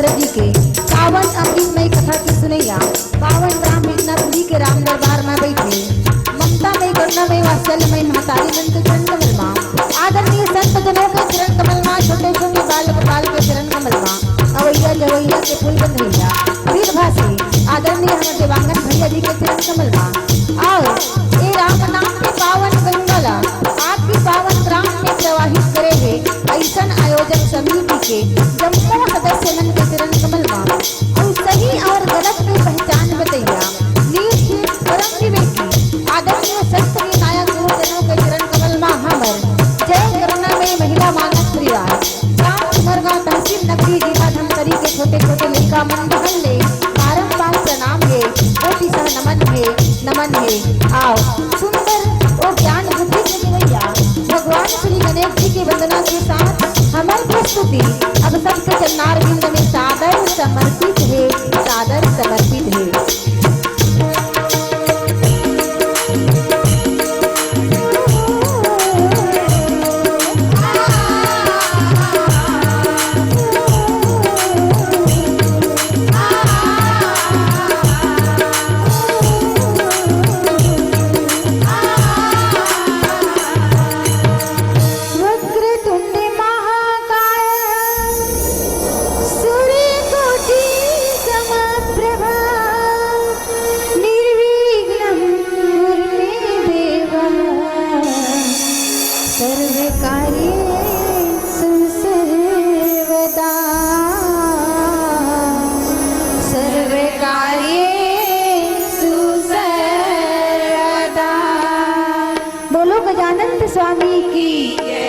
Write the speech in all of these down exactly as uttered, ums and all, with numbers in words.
जी के पावन अमृतमय कथा के सुनैया, पावन राम मिलनापुरी के राम दरबार में बैठे, ममता मई, करुणा मई, वात्सल्य मई महतारी मन के चरण कमल मा, आदरणीय संत जनों के चरण कमल मा, छोटे छोटे बाल गोपाल के चरण कमल मा, अवैया जवैया के फूल बंधैया, वीर भाषी आदरणीय हमर देवांगन भैया जी के चरण कमल मा, और ए राम नाम के पावन गंगा ला आपकी पावन प्राण में प्रवाहित करे हे, ऐसन आयोजक समिति के जम्मो सदस्य मन के चरण कमल मा, और सही और गलत के पहचान बतैया, नीक के परम विवेकी, आदरणीय संत विनायक गुरुजनों के चरण कमल मा हमर जय करुणा मई महिला मानस परिवार, ग्राम सिमरगांव, तहसील नगरी, जिला धमतरी के छोटे छोटे लइका मन बहन ले बारंबार प्रणाम हे, कोटि सह नमन हे, नमन हे। आओ, सुंदर और ज्ञान बुद्धि के देवैया भगवान श्री गणेश जी की वंदना के साथ हमर प्रस्तुति अब सबके चरणारविंद में सादर समर्पित हे, सादर समर्पित हे। वक्रतुंड महाकाय सूर्यकोटि समप्रभा निर्विघ्नं कुरु मे देव सर्वकार्येषु सर्वदा सर्वकार्येषु सर्वदा। बोलो गजानंद स्वामी की जय।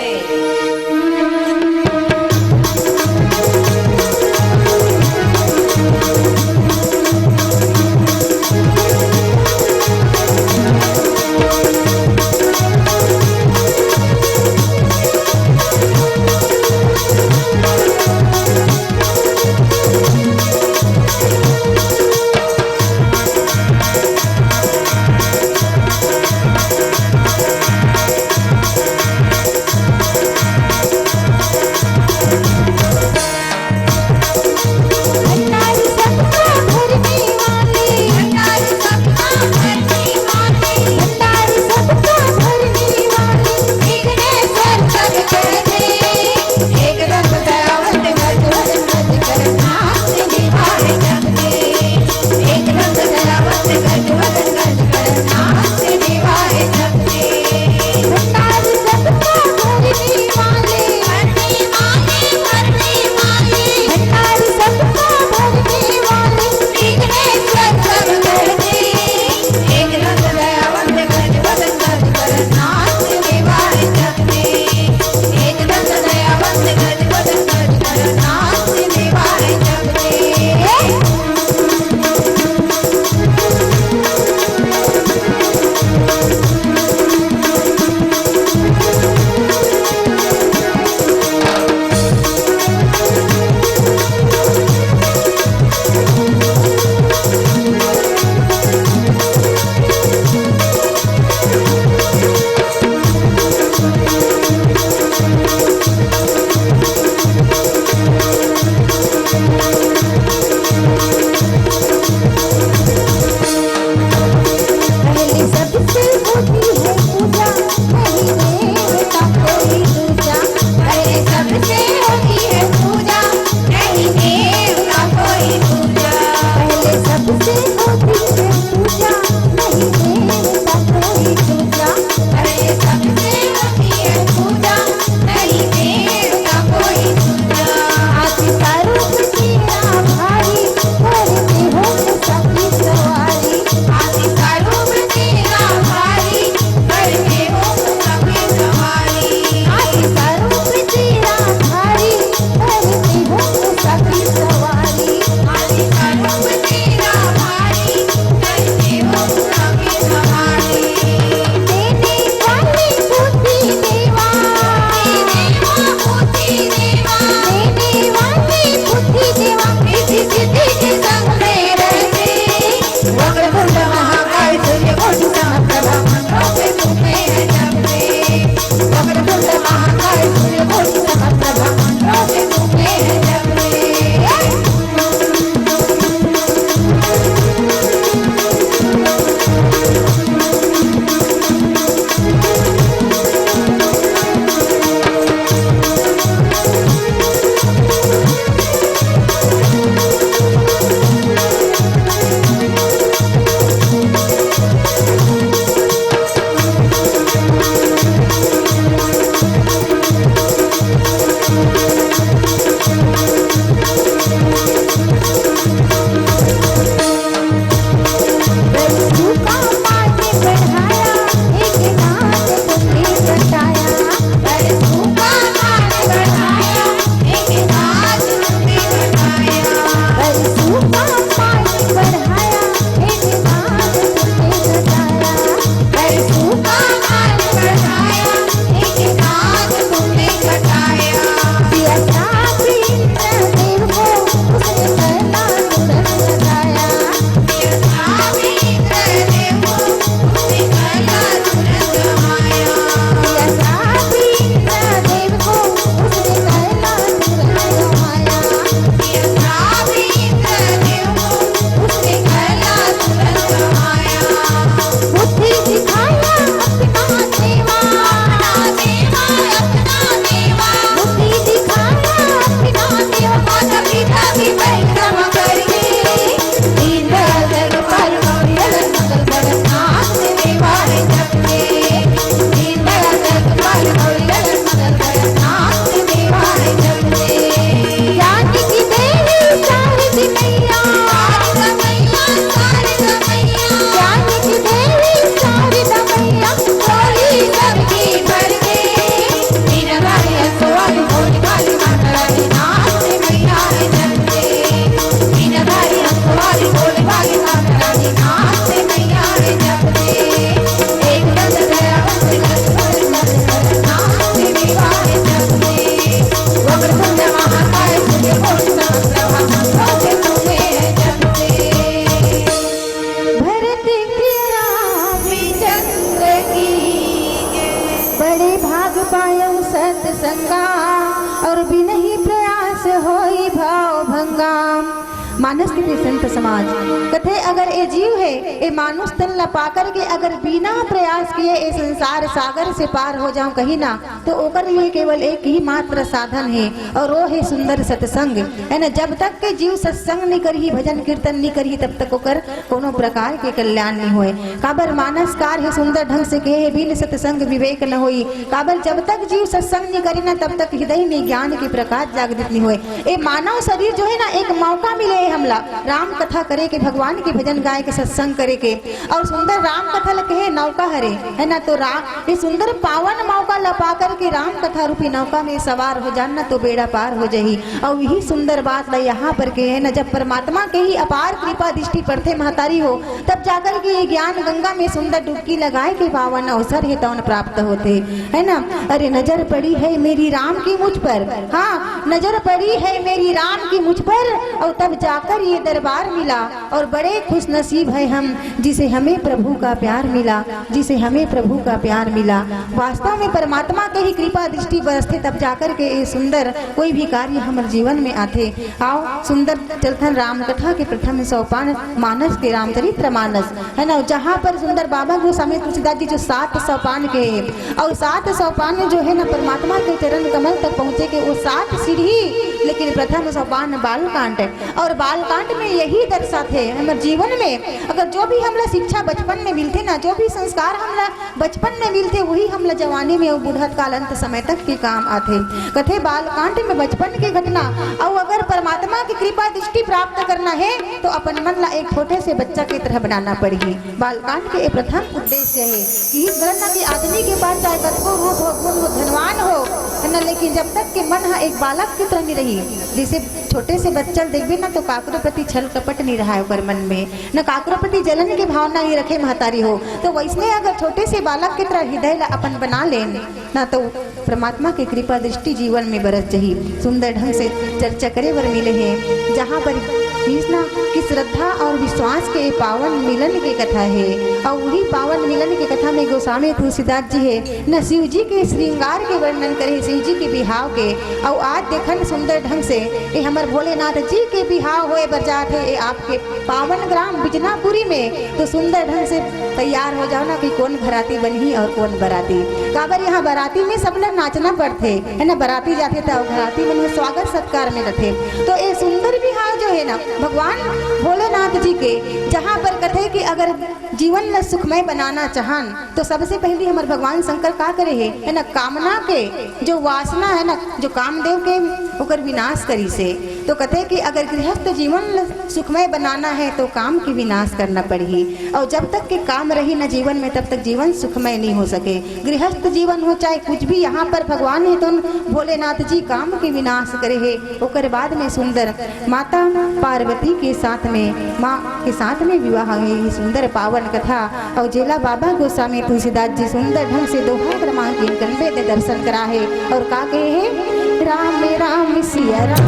मानस के संत समाज कथे, अगर ए जीव हे, ए मानुष तन ला पाकर के अगर बिना प्रयास किए ए संसार सागर से पार हो जाऊं कही ना, तो ओकर लिए केवल एक ही मात्र साधन हे, और वो हे सुंदर सत्संग, है ना। जब तक के जीव सत्संग नहीं करही, भजन कीर्तन नहीं करही, तब तक ओकर कोनो प्रकार के कल्याण नहीं होए। काबर मानसकार हे सुंदर ढंग से कहे हे, बिन सत्संग विवेक न होई। काबर जब तक जीव सत्संग नहीं करी ना, तब तक हृदय में ज्ञान के प्रकाश जागृत नहीं होए। ए मानव शरीर जो है ना, एक मौका मिले हे हमला राम कथा करे के, भगवान के भजन गाए के, सत्संग करे के। और सुंदर राम कथा ल कहे नौका हरे, है ना। तो राम, ये सुंदर पावन मौका ल पा करके राम कथा रूपी नौका में सवार हो जान ना, तो बेड़ा पार हो जाही। और यही सुंदर बात ल यहाँ पर कहे, है ना, जब परमात्मा के ही अपार कृपा दृष्टि पड़थे महतारी हो, तब जाकर के ये ज्ञान गंगा में सुंदर डुबकी लगाए के पावन अवसर हे तौन प्राप्त होथे, है ना। अरे नजर पड़ी है मेरी राम की मुझ पर, हाँ, नजर पड़ी है मेरी राम की मुझ पर, और तब जाकर ये दरबार मिला, और बड़े खुश नसीब है हम, जिसे हमें प्रभु का प्यार मिला, जिसे हमें प्रभु का प्यार मिला। वास्तव में परमात्मा के ही कृपा दृष्टि बरसथे, तब जाकर के ये सुंदर कोई भी कार्य हमर जीवन में आथे। आओ सुंदर चलथन राम कथा के प्रथम सोपान मानस के रामचरित्र मानस, है ना, जहाँ पर सुंदर बाबा गोस्वामी तुलसीदास जी जो सात सोपान के हे, और सात सोपान जो है ना परमात्मा के चरण कमल तक पहुँचे के वो सात सीढ़ी, लेकिन प्रथम सोपान बाल कांड हे। और बाल कांड में यही दर्शाथे हमर जीवन में अगर जो भी हमला शिक्षा बचपन में मिलथे ना, जो भी संस्कार हमला बचपन में मिलथे, वही हमला जवानी में अउ बूढ़त काल अंत समय तक के काम आथे। कथे बालकांड में बचपन के घटना, अउ अगर परमात्मा की कृपा दृष्टि प्राप्त करना हे, तो अपन मन ला एक छोटे से बच्चा के तरह बनाना पड़ही। बालकांड के ये प्रथम उद्देश्य हे कि इस धरना के आदमी के पास चाहे कतको रूप हो, गुण हो, धनवान हो, है ना, लेकिन जब तक के मन हा एक बालक की तरह नहीं रही, जैसे छोटे से बच्चा ल देखबे ना, तो काकरो प्रति छल कपट नहीं रहा है ओकर मन में, न काकरो प्रति जलन के भावना ही रखे महतारी हो। तो वैसने अगर छोटे से बालक के तरह हृदय ला अपन बना लेन ना, तो परमात्मा के कृपा दृष्टि जीवन में बरस जही। सुंदर ढंग से चर्चा करे बर मिले हे, जहाँ पर कृष्णा की श्रद्धा और विश्वास के पावन मिलन के कथा हे, और वही पावन मिलन के कथा में गोस्वामी तुलसीदास जी हे न शिव जी के श्रृंगार के वर्णन करे हे, शिव जी के बिहाव के। और आज देखन सुंदर ढंग से ये हमर भोलेनाथ जी के बिहाव होए बर जात हे, ये आपके पावन ग्राम बिजनापुरी में। तो सुंदर ढंग से तैयार हो जाओ ना कि कौन घराती बनही और कौन बराती। काबर यहाँ बराती में सब ला नाचना पड़थे, है ना, बराती जाथे तो घराती मन में स्वागत सत्कार में रथे। तो ये सुंदर बिहाव जो है ना भगवान भोलेनाथ जी के, जहाँ पर कथे कि अगर जीवन ला सुखमय बनाना चाहन, तो सबसे पहली हमर भगवान शंकर का करे हे, है ना, कामना के जो वासना है ना, जो कामदेव के, ओकर विनाश करिस हे। तो कथे कि अगर गृहस्थ जीवन ल सुखमय बनाना है तो काम के विनाश करना पड़ही, और जब तक के काम रही ना जीवन में, तब तक जीवन सुखमय नहीं हो सके। गृहस्थ जीवन हो चाहे कुछ भी, यहाँ पर भगवान हे तो भोलेनाथ जी काम के विनाश करे हे। ओकर बाद में सुंदर माता पार्वती के साथ में, माँ के साथ में विवाह हे। ये सुंदर पावन कथा और जेला बाबा गोस्वामी तुलसीदास जी सुंदर ढंग से दोहा क्रमांक इनकन वेद दर्शन करा हे। और का कहे हे? राम राम सिया राम,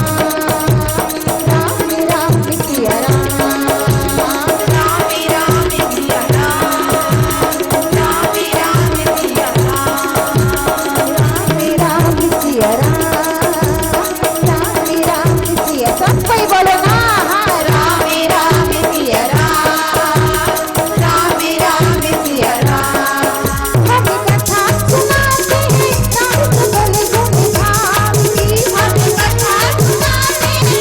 राम राम सिया राम, राम राम सिया राम, राम राम सिया राम, राम राम सिया राम, राम राम सिया। सब कोई बोलो ना, हाँ, राम राम सिया राम, राम राम सिया राम। हम कथा सुनाते हैं, राम सुबल गुण धाम की। हम कथा सुनाते हैं,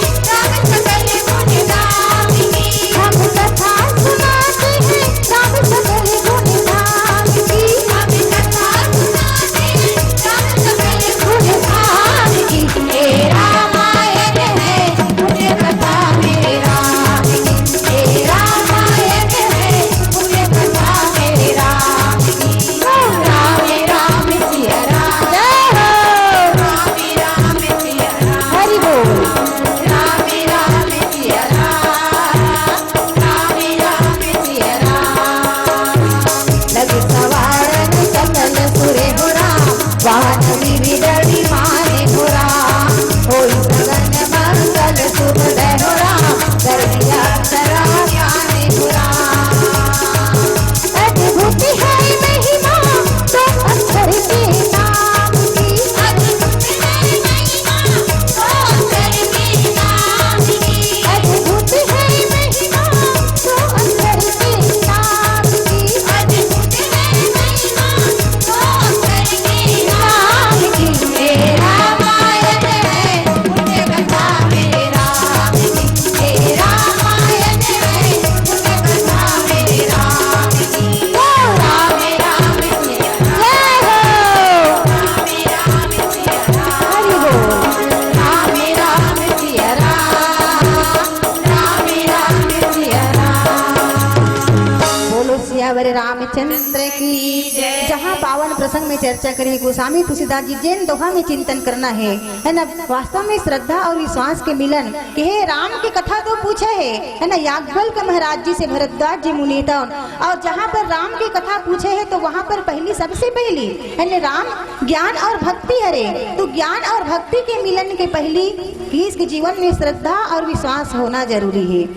रामचंद्र की जय। जहाँ पावन प्रसंग में चर्चा करे गोस्वामी तुलसीदास जी, जेन दोहा में चिंतन करना है, है ना? वास्तव में श्रद्धा और विश्वास के मिलन के हे राम की कथा तो पूछे है, है ना? याज्ञवल्क्य महाराज जी से भरद्वाज जी मुनि तौन, और जहाँ पर राम की कथा पूछे है तो वहाँ पर पहली, सबसे पहली, है ना, राम ज्ञान और भक्ति हरे। तो ज्ञान और भक्ति के मिलन के पहली किहिस के जीवन में श्रद्धा और विश्वास होना जरूरी है।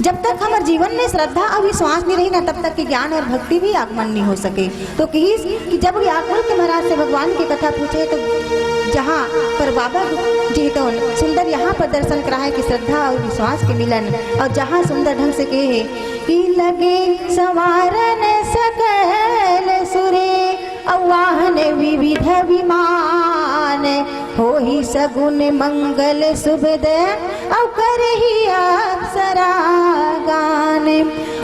जब तक हमर जीवन में श्रद्धा और विश्वास नहीं रही ना, तब तक के ज्ञान और भक्ति भी आगमन नहीं हो सके। तो किहिस कि जब याज्ञवल्क्य महाराज से भगवान की कथा पूछे तो जहाँ पर बाबा जी तो सुंदर यहाँ पर दर्शन कराए कि श्रद्धा और विश्वास के मिलन, और जहाँ सुंदर ढंग से कहे है कि लगे संवारन सकल सुरे, अउ वाहन विविध विमान, होही सगुन मंगल सुभद, अउ करही अप्सरा गान।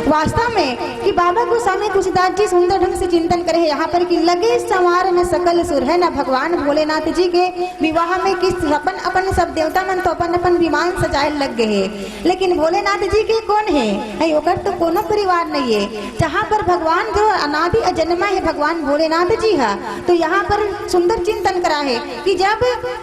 वास्तव में कि बाबा गोस्वामी तुलसीदास जी सुंदर ढंग से चिंतन करे हैं यहाँ पर कि लगे संवारन सकल सुर, है ना? भगवान भोलेनाथ जी के विवाह में किस अपन अपन सब देवता मन तो अपन अपन विमान सजाए लग गए हैं, लेकिन भोलेनाथ जी के कौन है? है, ओकर तो कोनो परिवार नहीं है। जहाँ पर भगवान जो अनादि अजन्मा है, भगवान भोलेनाथ जी है, तो यहाँ पर सुंदर चिंतन करा है कि जब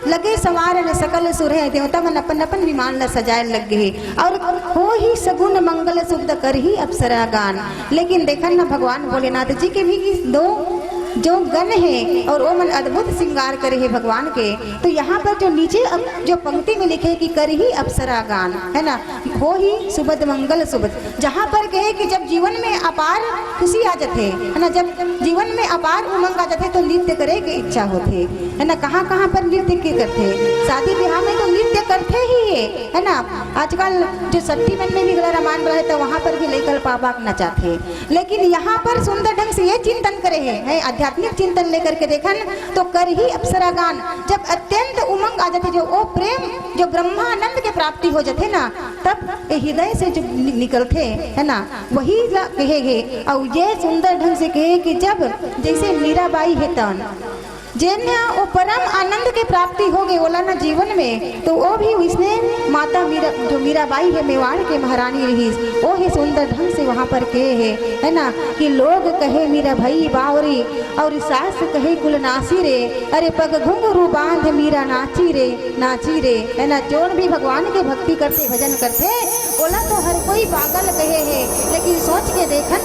लगे संवारन सकल सुर है, देवता मन अपन अपन विमान ला सजाए लग गए हैं और होही सगुन मंगल सुभद करही अप्सरा गान। लेकिन देखन ना, भगवान भोलेनाथ जी के भी दो जो गण है और वो मन अद्भुत श्रृंगार करे है भगवान के। तो यहाँ पर जो नीचे अब जो पंक्ति में लिखे कि करही अप्सरा गान, है ना, होही सुभद मंगल सुभद, जहाँ पर कहे कि जब जीवन में अपार खुशी आ जाथे, है ना, जब जीवन में अपार उमंग आ जाथे तो नृत्य करे के इच्छा होथे, है ना। कहाँ कहाँ पर नृत्य के करथे? शादी ब्याह में तो नृत्य करथे ही है, है ना। आजकल जो सट्टी मन में भी गला रामायण वाला है तो वहाँ पर भी लइका ल पाबा के नचाथे। लेकिन यहाँ पर सुंदर ढंग से ये चिंतन करे है, है आध्यात्मिक चिंतन लेकर के देखन तो करही अप्सरा गान, जब अत्यंत उमंग आ जाथे, जो ओ प्रेम जो ब्रह्मानंद के प्राप्ति हो जाथे ना, तब ये हृदय से जो नि-, निकलथे, है ना, वही ला कहे हे। और ये सुंदर ढंग से कहे कि जब जैसे मीराबाई हे तन, जेन ओ परम आनंद के प्राप्ति हो गए ओला ना जीवन में, तो वो भी उसने माता मीरा, जो मीराबाई है मेवाड़ के महारानी रहीस, वो ही सुंदर ढंग से वहाँ पर कहे है, है ना, कि लोग कहे मीरा भई बावरी और सास कहे कुलनासी रे, अरे पग घुंघरू बांध मीरा नाची रे, नाची रे, है ना। जोन भी भगवान के भक्ति करथे, भजन करथे, ओला तो हर कोई पागल कहे है, लेकिन सोच के देखन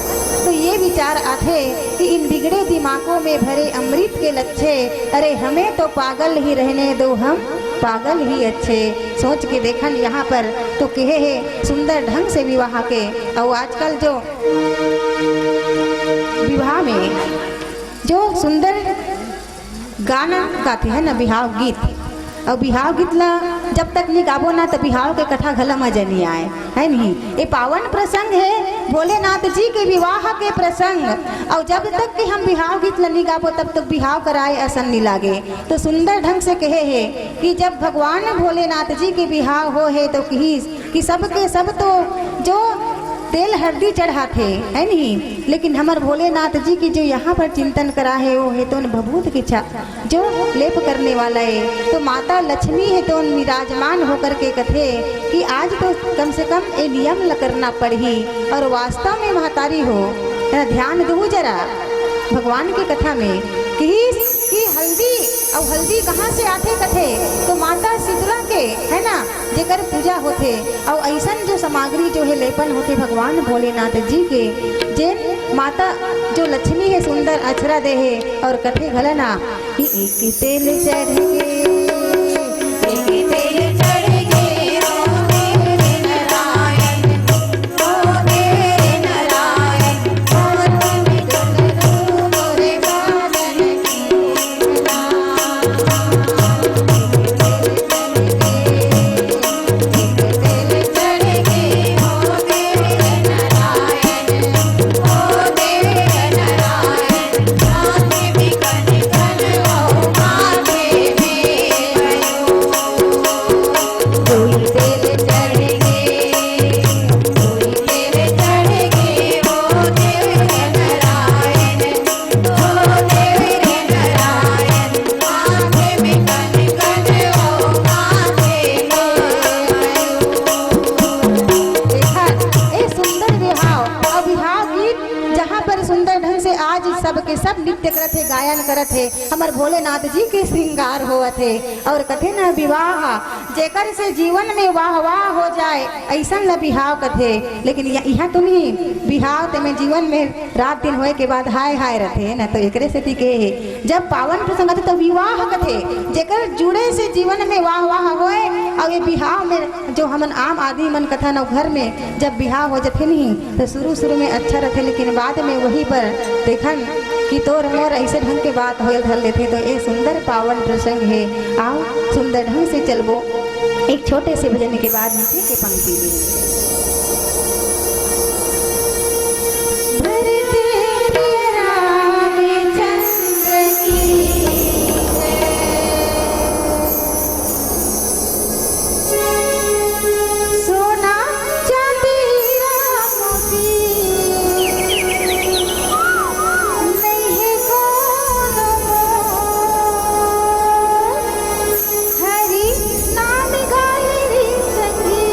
तो ये विचार आथे कि इन बिगड़े दिमागों में भरे अमृत के लच्छे, अरे हमें तो पागल ही रहने दो, हम पागल ही अच्छे। सोच के देखन यहाँ पर तो कहे है सुंदर ढंग से विवाह के। और आजकल जो विवाह में जो सुंदर गाना गाथे है ना, बिहाव गीत, और बिहाव गीत ला जब तक नहीं गाबो ना, तो बिहाव के कथा घला मजा नहीं आए, है नहीं। ये पावन प्रसंग है भोलेनाथ जी के विवाह के प्रसंग, और जब तक कि हम बिहाव गीत ला नहीं गाबो, तब तक बिहाव कराए असन नहीं लागे। तो सुंदर ढंग से कहे है कि जब भगवान भोलेनाथ जी के बिहाव हो है, तो किहिस कि सबके सब तो जो तेल हरदी चढ़ाथे, है नहीं, लेकिन हमर भोलेनाथ जी की जो यहाँ पर चिंतन करा है, वो है तो भभूत के छा-, जो लेप करने वाला है, तो माता लक्ष्मी है तो विराजमान होकर के कथे कि आज तो कम से कम ये नियम ल करना पड़ही। और वास्तव में महतारी हो, है ना, ध्यान दहू जरा भगवान की कथा में कि, कि हल्दी, और हल्दी कहाँ से आथे कथे, तो माता शीतला के, है ना, जेकर पूजा होथे, अउ अइसन जो सामग्री जो है लेपन होथे भगवान भोलेनाथ जी के, जेन माता जो लक्ष्मी है सुंदर अक्षरा दे है, और कथे घला ना कि एक तेल चढ़ गे, एक तेल चढ़ गे, ओ तेरे नारायण, ओ तेरे नारायण, ओ तेरे नारायण। सब नृत्य करत हे, गायन करत हे, हमर भोलेनाथ जी के श्रृंगार होवत हे। और कथे न, विवाह जेकर से जीवन में वाह वाह हो जाए, ऐसन ल बिहाव कथे। लेकिन य-, इहाँ तो नहीं, बिहाव ते में जीवन में रात दिन होए के बाद हाय हाय रथे न, तो एकरे सेती के हे। जब पावन प्रसंग आथे तो विवाह कथे, जेकर जुड़े से जीवन में वाह वाह होए। और ये बिहाव में जो हमन आम आदमी मन कथन, और घर में जब बिहाव हो जथे नहीं, तो शुरू शुरू में अच्छा रथे, लेकिन बाद में वही पर देखन कि तोर मोर ऐसे ढंग के बात होए धर लेथे। तो ये सुंदर पावन प्रसंग हे, आओ सुंदर ढंग से चलबो। एक छोटे से भजन के बाद मीठे के पंक्ति में। धरती के रामचंद्र की जय। सोना चांदी हीरा मोती नहीं है कोनो मोल, हरि नाम गाए रे संगी।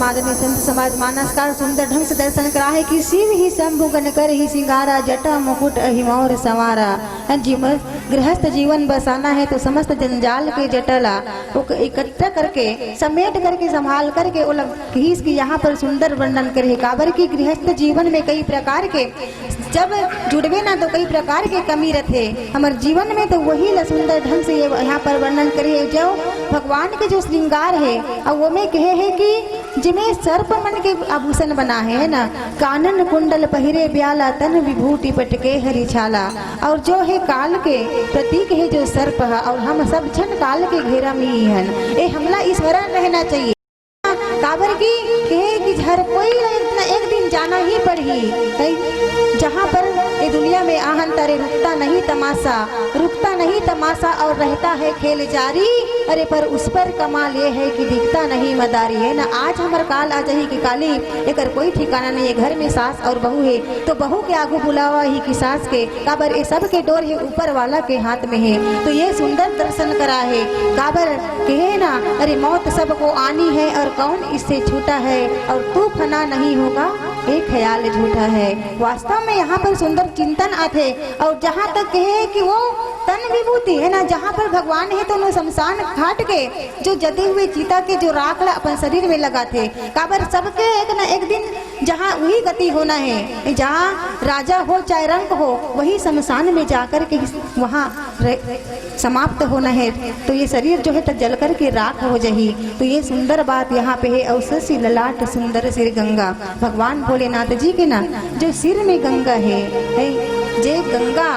आदरणीय संत समाज मानसकार सुंदर ढंग से दर्शन करा है कि शिव ही शंभु गण कर ही सिंगारा, जटा मुकुट अहि मौर संवारा। हैं, जीवन, गृहस्थ जीवन बसाना है तो समस्त जंजाल के जटा ला ओक-, इकट्ठा करके, समेट करके, संभाल करके ओला कहिस कि यहाँ पर सुंदर वर्णन करे हे। काबर कि गृहस्थ जीवन में कई प्रकार के जब जुड़बे ना तो कई प्रकार के कमी रथे हमर जीवन में, तो वही ला सुंदर ढंग से ये यहाँ पर वर्णन करे हे। जो भगवान के जो श्रृंगार है, और वो में कहे है कि जिमे सर्प मन के आभूषण बना है, है ना, कानन कुंडल पहिरे ब्याला, तन विभूति पटके हरि छाला। और जो है काल के प्रतीक है जो सर्प है, और हम सब झन काल के घेरा में ही हन। ए हमला स्मरण रहना चाहिए। काबर की कहे कि हर कोई ला एक ना एक दिन जाना ही पड़ही। कई जहाँ पर ये दुनिया में आहन तारे रुकता नहीं तमाशा, रुकता नहीं तमाशा और रहता है खेल जारी। अरे पर उस पर कमाल ये है कि दिखता नहीं मदारी, है ना। आज हमर काल आ जाही कि काली, एकर कोई ठिकाना नहीं है। घर में सास और बहू है तो बहू के आगू बुलावा ही कि सास के, काबर ये सब के डोर है ऊपर वाला के हाथ में है। तो ये सुंदर दर्शन करा है। काबर कहे ना, अरे मौत सबको आनी है और कौन इससे छूटा है, और तू फना नहीं होगा, ये ख्याल झूठा है। वास्तव में यहाँ पर सुंदर चिंतन आथे। और जहाँ तक कहे कि वो तन विभूति है ना, जहाँ पर भगवान है तो उन्होंने शमशान घाट के जो जले हुए चिता के जो राख ला अपन शरीर में लगाथे। काबर सबके एक ना एक दिन जहाँ वही गति होना है, जहाँ राजा हो चाहे रंक हो, वही शमशान में जाकर के वहाँ रह-, समाप्त होना है। तो ये शरीर जो है तो जल करके राख हो जाही। तो ये सुंदर बात यहाँ पे है। और शशि ललाट सुंदर सिर गंगा, भगवान भोलेनाथ जी के ना जो सिर में गंगा है, है जे गंगा,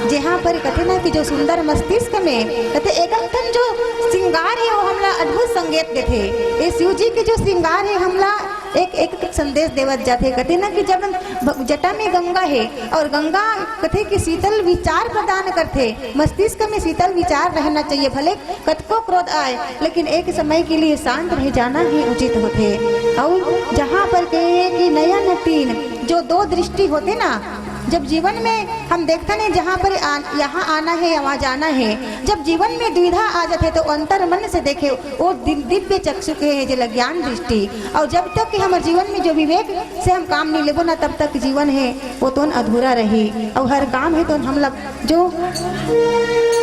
जहाँ पर कथे ना कि जो सुंदर मस्तिष्क में कथे एकदम जो श्रृंगार है वो हमला अद्भुत संकेत देथे। ये शिव जी के जो श्रृंगार है हमला एक एक संदेश देवत जाथे। कथे ना कि जब भ-, जटा में गंगा है और गंगा कथे कि शीतल विचार प्रदान करथे, मस्तिष्क में शीतल विचार रहना चाहिए। भले कतको क्रोध आए, लेकिन एक समय के लिए शांत रह जाना ही उचित होथे। और जहाँ पर कहे कि नयन तीन, जो दो दृष्टि होथे ना, जब जीवन में हम देखथन है जहाँ पर आ-, यहाँ आना है या वहाँ जाना है, जब जीवन में दुविधा आ जाथे तो अंतर मन से देखे, वो दि-, दिव्य चक्षु के है जेला ज्ञान दृष्टि। और जब तक कि हमर जीवन में जो विवेक से हम काम नहीं लेबो ना, तब तक जीवन है वो तोन अधूरा रही। और हर काम है तोन हमला जो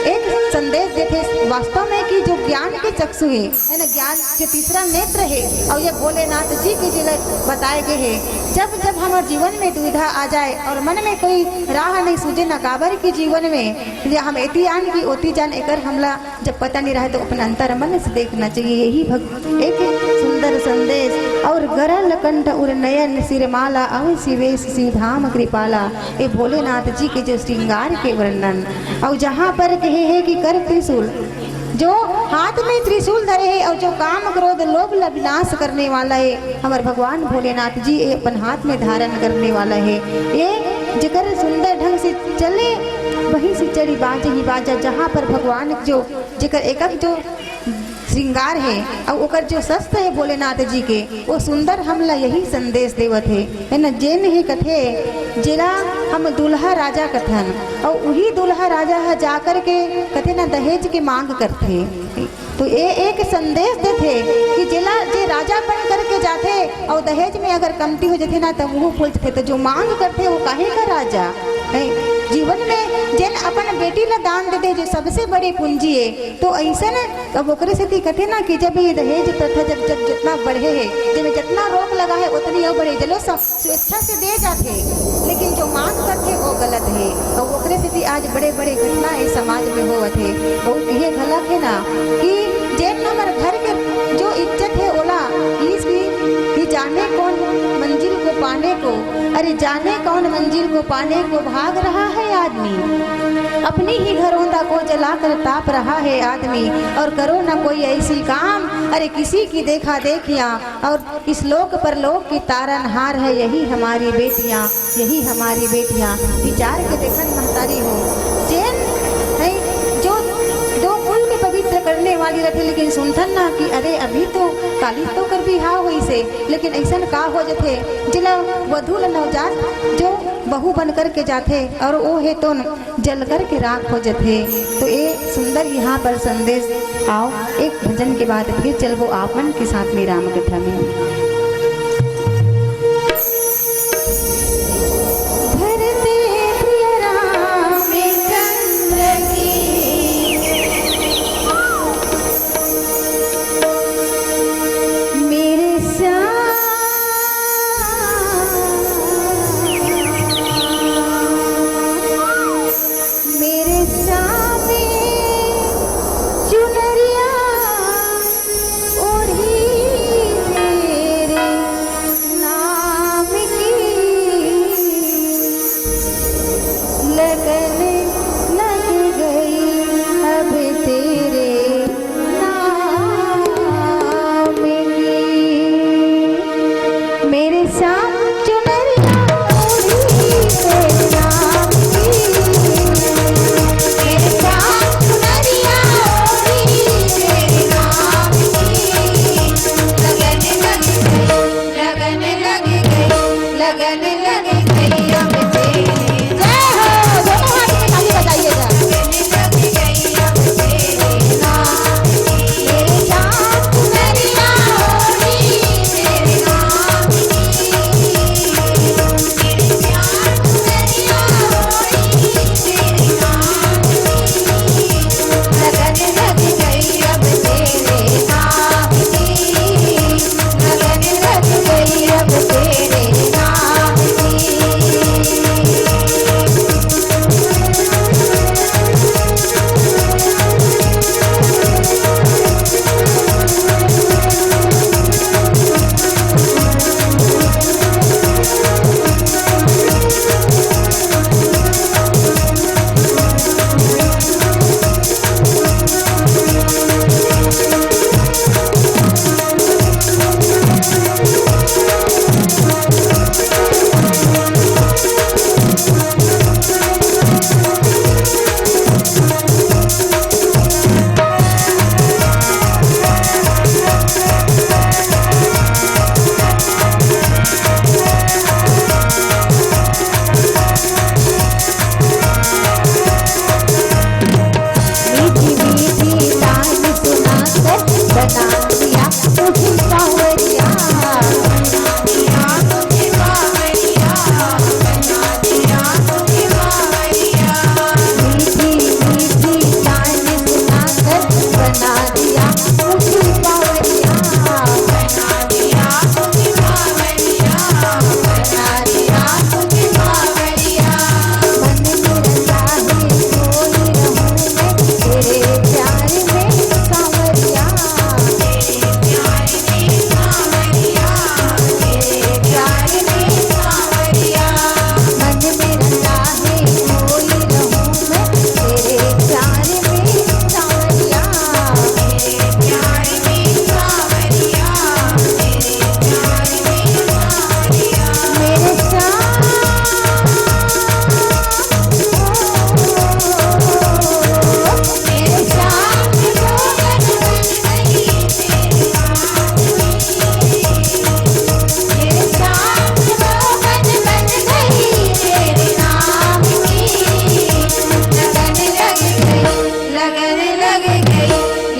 एक संदेश देथे वास्तव में कि जो ज्ञान के चक्षु है, है ना, ज्ञान के तीसरा नेत्र है, और ये भोलेनाथ जी के जिले बताए गए है। जब जब हमारे जीवन में दुविधा आ जाए और मन में कोई राह नहीं सूझे ना, काबर की जीवन में या हम एती आन की ओती जान एकर हमला जब पता नहीं रहे तो अपन अंतर मन से देखना चाहिए। यही भग-, एक सुंदर संदेश। और गरल कंठ उर नयन सिरमाला, अव शिवेश शिव धाम कृपाला। ये भोलेनाथ जी के जो श्रृंगार के वर्णन, और जहाँ पर कहे है कि कर त्रिशूल, जो हाथ में त्रिशूल धरे है और जो काम क्रोध लोभ ला विनाश करने वाला है, हमारे भगवान भोलेनाथ जी ये अपन हाथ में धारण करने वाला है। ये जेकर सुंदर ढंग से चले, वही से चली बाज ही बाजा। जहाँ पर भगवान जो जेकर एकक जो श्रृंगार है और ओकर जो शस्त्र है भोलेनाथ जी के, वो सुंदर हमला यही संदेश देवत है, है ना। जेन ही कथे जेला हम दूल्हा राजा कथन, और वही दूल्हा राजा ह जाकर के कथे ना दहेज के मांग करथे। तो ये एक संदेश देथे कि जेला जे राजा बन करके जाथे और दहेज में अगर कमती हो जाथे ना, तो मुंह फूल जाथे। तो जो मांग करथे वो काहे का राजा है? जीवन में जेन अपन बेटी ला दान दे दे, जो सबसे बड़ी पूंजी है, तो ऐसन अब ओकरे सेती कथे ना कि जब ये दहेज प्रथा जब, जब जितना बढ़े है, जेमे जितना रोक लगा है, उतनी और बढ़े। चलो सब स्वेच्छा से दे जाथे, लेकिन जो मांग करथे वो गलत है। और ओकरे सेती आज बड़े-बड़े घटना इस समाज में होवत है। और ये गलत है ना कि जेन हमर घर के जो इज्जत है ओला, इसकी कि जाने कौन मंजिल को पाने को, अरे जाने कौन मंजिल को पाने को भाग रहा है आदमी, अपनी ही घरोंदा को जलाकर ताप रहा है आदमी। और करो ना कोई ऐसी काम, अरे किसी की देखा देखियां, और इस लोक परलोक की तारनहार है यही हमारी बेटियां, यही हमारी बेटियां। विचार के देखन महतारी हो, जेन है जो दो कुल के पवित्र करने वाली रथे, लेकिन सुनथन ना कि अरे अभी तो काली तो कर बिहाव होइसे, लेकिन ऐसन का हो जथे जेला वधू ल नवजात जो बहू बन करके जाथे और वो है तो जल करके राख हो जथे। तो ये सुंदर यहाँ पर संदेश। आओ एक भजन के बाद फिर चलबो आप मन के साथ में राम कथा में।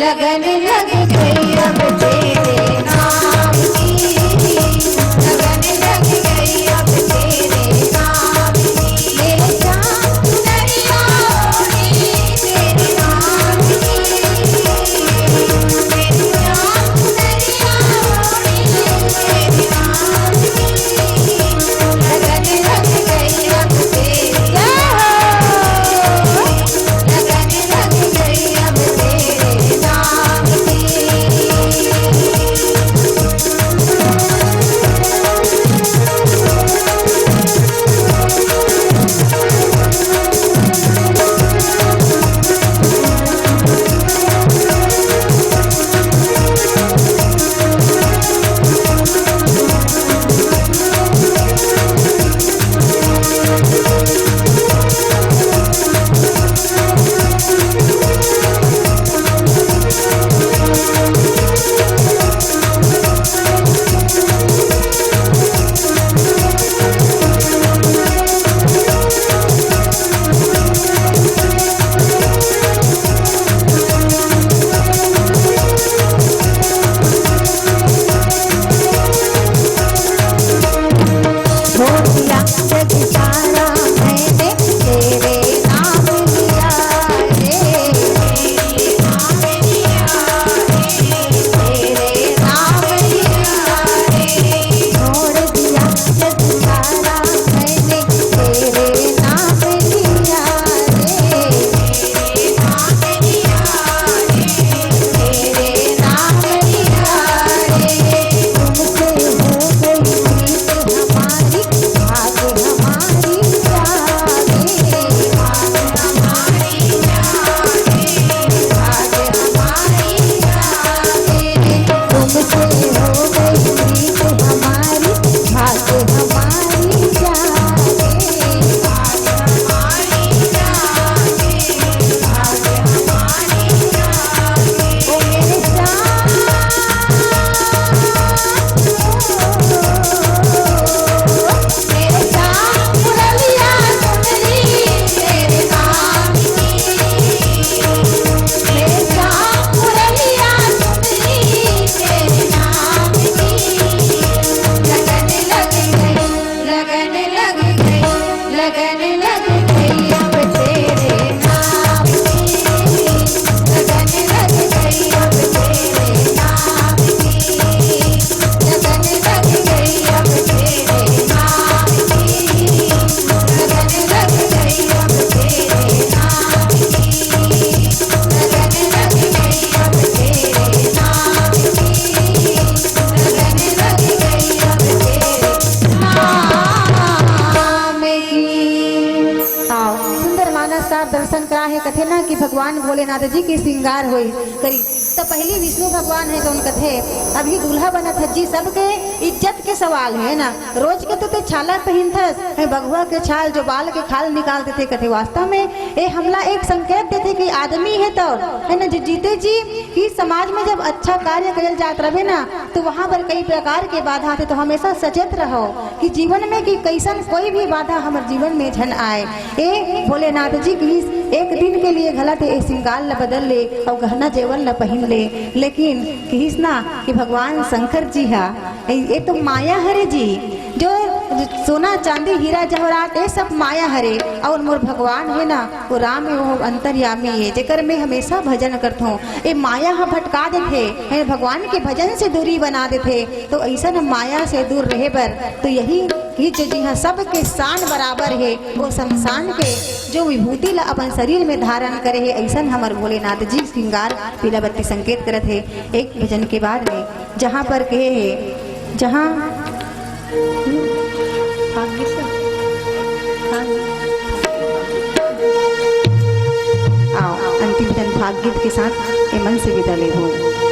लगन लग गई अब तेरे नाम की, लगन लग गई अब तेरे नाम की। मेरे श्याम सुनरिया ओढ़ी तेरे नाम की, मेरे श्याम सुनरिया ओढ़ी तेरे नाम की। लगन लग गई अब तेरे, जय हो। लगन लग गई अब तेरे नाम की। छोड़ दिया जग सारा मैंने, तेरे नाम लिया रे। तेरे नाम लिया रे। छोड़ दिया जग सारा मैंने, तेरे नाम लिया रे। तेरे नाम लिया रे, तेरे नाम लिया रे। तुमसे हो गई प्रीत हमारी, भाग हमारी जागे। भाग हमारी जागे, भाग हमारी जागे। तुमसे हो गई प्रीत हमारी, भाग हमारी जागे। भाग हमारी जागे, भाग हमारी जागे। ओ मेरे श्याम, मेरे श्याम मुरलिया सुन ली तेरे नाम की। मेरे श्याम मुरलिया सुन ली तेरे नाम की। लगन लग गई, लगन लग गई, लगन लग गई अब तेरे नाम की। लगन लग गई अब तेरे नाम की। लगन लग गई अब तेरे नाम की। लगन लग गई अब तेरे नाम की। लगन लग गई अब तेरे नाम की। लगन लग गई अब तेरे नाम की। आओ, सुंदर मानस का दर्शन करा हे, कथे ना कि भगवान भोलेनाथ जी के श्रृंगार होई करी। त पहिली विष्णु भगवान हे जौन कथे, अभी दूल्हा बनत हे जी, सबके इज्जत के सवाल हे ना। रोज के तो ते छाला पहिनथस, हे बघवा के छाल जो बाल के खाल निकाल देथे, कथे वास्तव में ए हमला एक संकेत देथे कि आदमी हे तो, हे ना, जो जीते जी कि समाज में जब अच्छा कार्य कइल जात रहे ना, तो वहाँ पर कई प्रकार के बाधा आथे। तो हमेशा सचेत रहो कि जीवन में कि कैसन कोई भी बाधा हमर जीवन में झन आए। ए भोलेनाथ जी किहिस, एक दिन के लिए घला ते ए श्रृंगार ल बदल ले अउ गहना जेवर ल पहिन ले, लेकिन किहिस ना कि भगवान शंकर जी हा, ए, ए तो माया हरे जी, जो सोना चांदी हीरा जवाहरात ए सब माया हरे, अउ मोर भगवान हे ना, वो राम हे, वो अंतर्यामी हे, जेकर मैं हमेशा भजन करथों। ए माया ह भटका देथे, हे भगवान के भजन से दूरी बना देथे। तो अइसन माया से दूर रहे बर तो यही कि जो जिहाँ सबके शान बराबर हे, वो संसान के जो विभूति ला अपन शरीर में धारण करे हे, अइसन हमर भोलेनाथ जी श्रृंगार पीला बत्ती संकेत करत हे। एक भजन के बाद में जहाँ पर कहे हे, जहाँ आओ, अंतिम जन भाग गीत के साथ ए मन से विदा लेबो।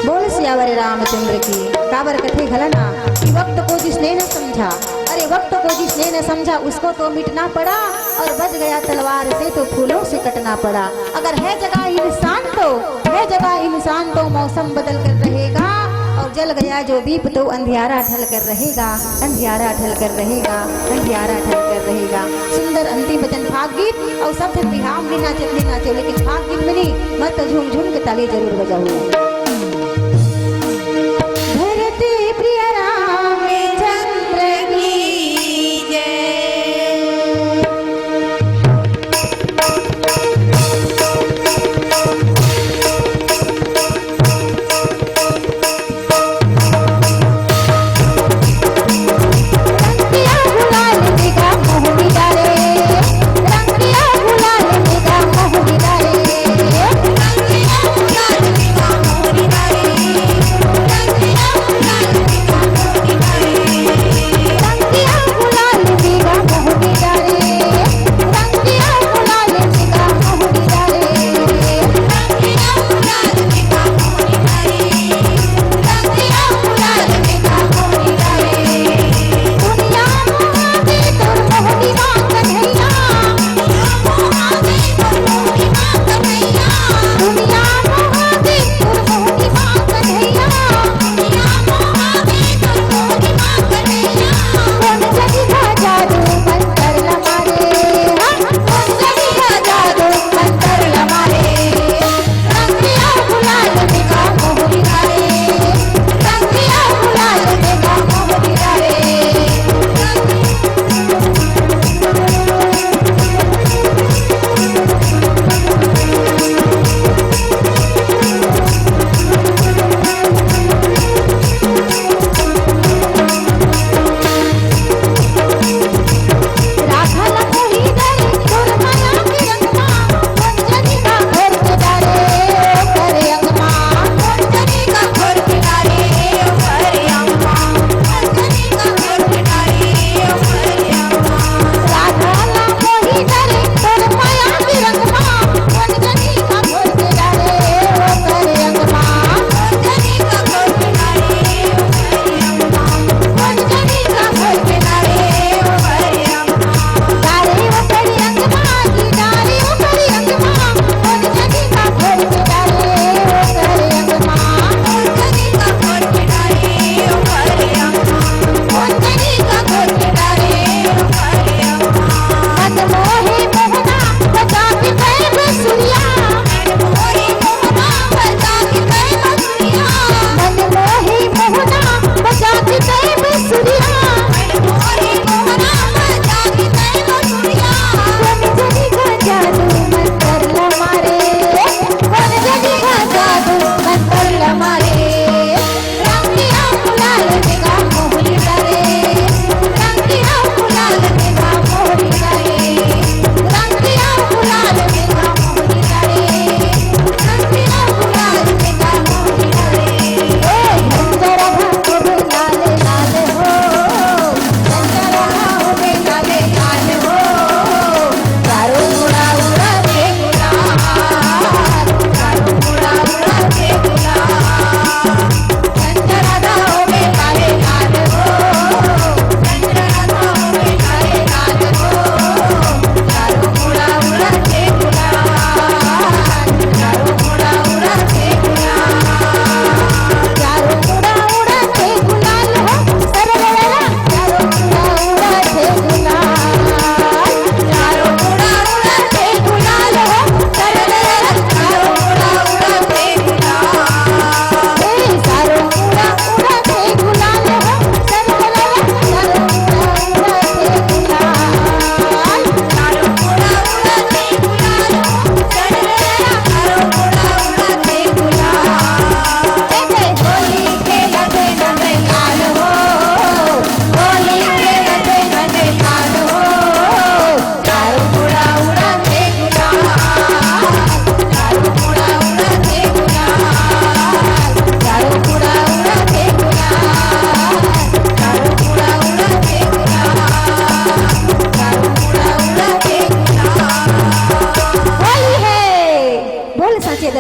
बोल सियावर रामचंद्र की। काबर कथे घला ना कि वक्त को जिसने न समझा, अरे वक्त को जिसने न समझा उसको तो मिटना पड़ा, और बज गया तलवार से तो फूलों से कटना पड़ा। अगर है जगह इंसान तो, है जगह इंसान तो मौसम बदल कर रहेगा, और जल गया जो दीप तो अंधियारा ढल कर रहेगा, अंधियारा ढल कर रहेगा, अंधियारा ढल कर रहेगा। सुंदर अंतिम वचन भाग गीत। अउ सब झन बिहाव में नाचत ले नाचो, लेकिन भाग गीत में नहीं, मत झूम झूम के ताली जरूर बजाओ।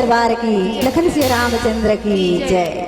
परिवार की, लखन सिया रामचंद्र की जय।